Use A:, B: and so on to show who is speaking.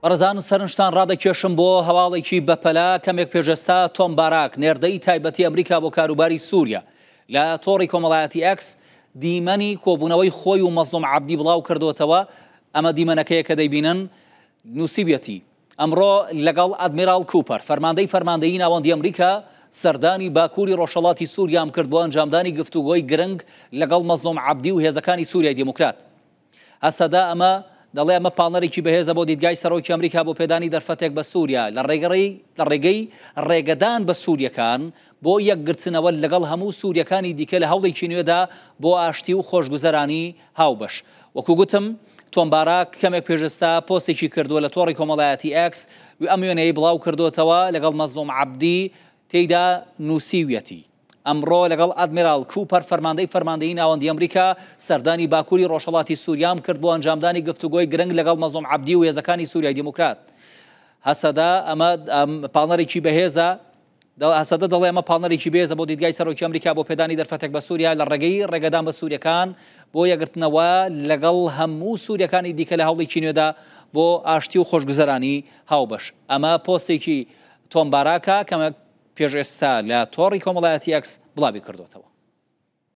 A: بەڕێزان سەرنجتان ڕادەکێشم بۆ هەواڵێکی بەپەلە، کەمێک پێش ئێستا تۆم باراک، نێردەی تایبەتی ئەمریکا بۆ کاروباری سووریا لە تۆڕی کۆمەڵایەتی ئێکس دیمەنی کۆبوونەوەی خۆی و مەزڵوم عەبدی بڵاوکردووەتەوە، ئەمە دیمەنەکەیە کە دەیبینن، نووسیویەتی، ئەمڕۆ لەگەڵ ئەدمیراڵ کوپەر، فەرماندەی فەرماندەیی ناوەندی ئەمریکا، سەردانی باکووری ڕۆژهەڵاتی سووریام کرد بۆ ئەنجامدانی گفتوگۆی گرنگ لەگەڵ مەزڵوم عەبدی و هێزەکانی سووریای دیموکرات. هەسەدە ئەمە دەڵێ ئەمە پاڵنەرێکی بەهێزە بۆ دیدگای سەرۆکی ئەمریکا بۆ پێدانی دەرفەتێک بە سووریا لە ڕێگەی لە ڕێگەی ڕێگەدان بە سوورییەکان بۆ یەکگرتنەوە لەگەڵ هەموو سوورییەکانی دیکە لە هەوڵێکی نوێدا بۆ ئاشتی و خۆشگوزەرانی هاوبەش. وەکو گوتم تۆم باراک کەمێک پێش ئێستا پۆستێکی کردووە لە تۆڕی کۆمەڵایەتی ئێکس و ئەم وێنەیەی بڵاو کردۆتەوە لەگەڵ مەزڵوم عەبدی تێیدا نووسیویەتی. ئەمڕۆ لەگەڵ ئەدمیراڵ کوپەر فەرماندەی فەرماندەیی ناوەندی ئەمریکا سەردانی باکووری ڕۆژهەڵاتی سووریام کرد بۆ ئەنجامدانی گفتوگۆی گرنگ لەگەڵ مەزڵوم عەبدی و هێزەکانی سووریای دیموکرات. هەسەدە ئەمە پاڵنەرێکی بەهێزە هەسەدە دەڵێ ئەمە پاڵنەرێکی بێزە بۆ دیدگای سەرۆکی ئەمریکا بۆ پێدانی دەرفەتێک بە سووریا لە ڕێگەی ڕێگەدان بە سووریەکان بۆ یەکگرتنەوە لەگەڵ هەموو سووریەکانی دیکە لە هەوڵێکی نوێدا بۆ ئاشتی و خۆشگوزەرانی هاوبەش. ئەمە پۆستێکی تۆم باراکە کە پێش ئێستا لە تۆڕی کۆمەڵایەتی ئێکس بڵاوی کردووەتەوە.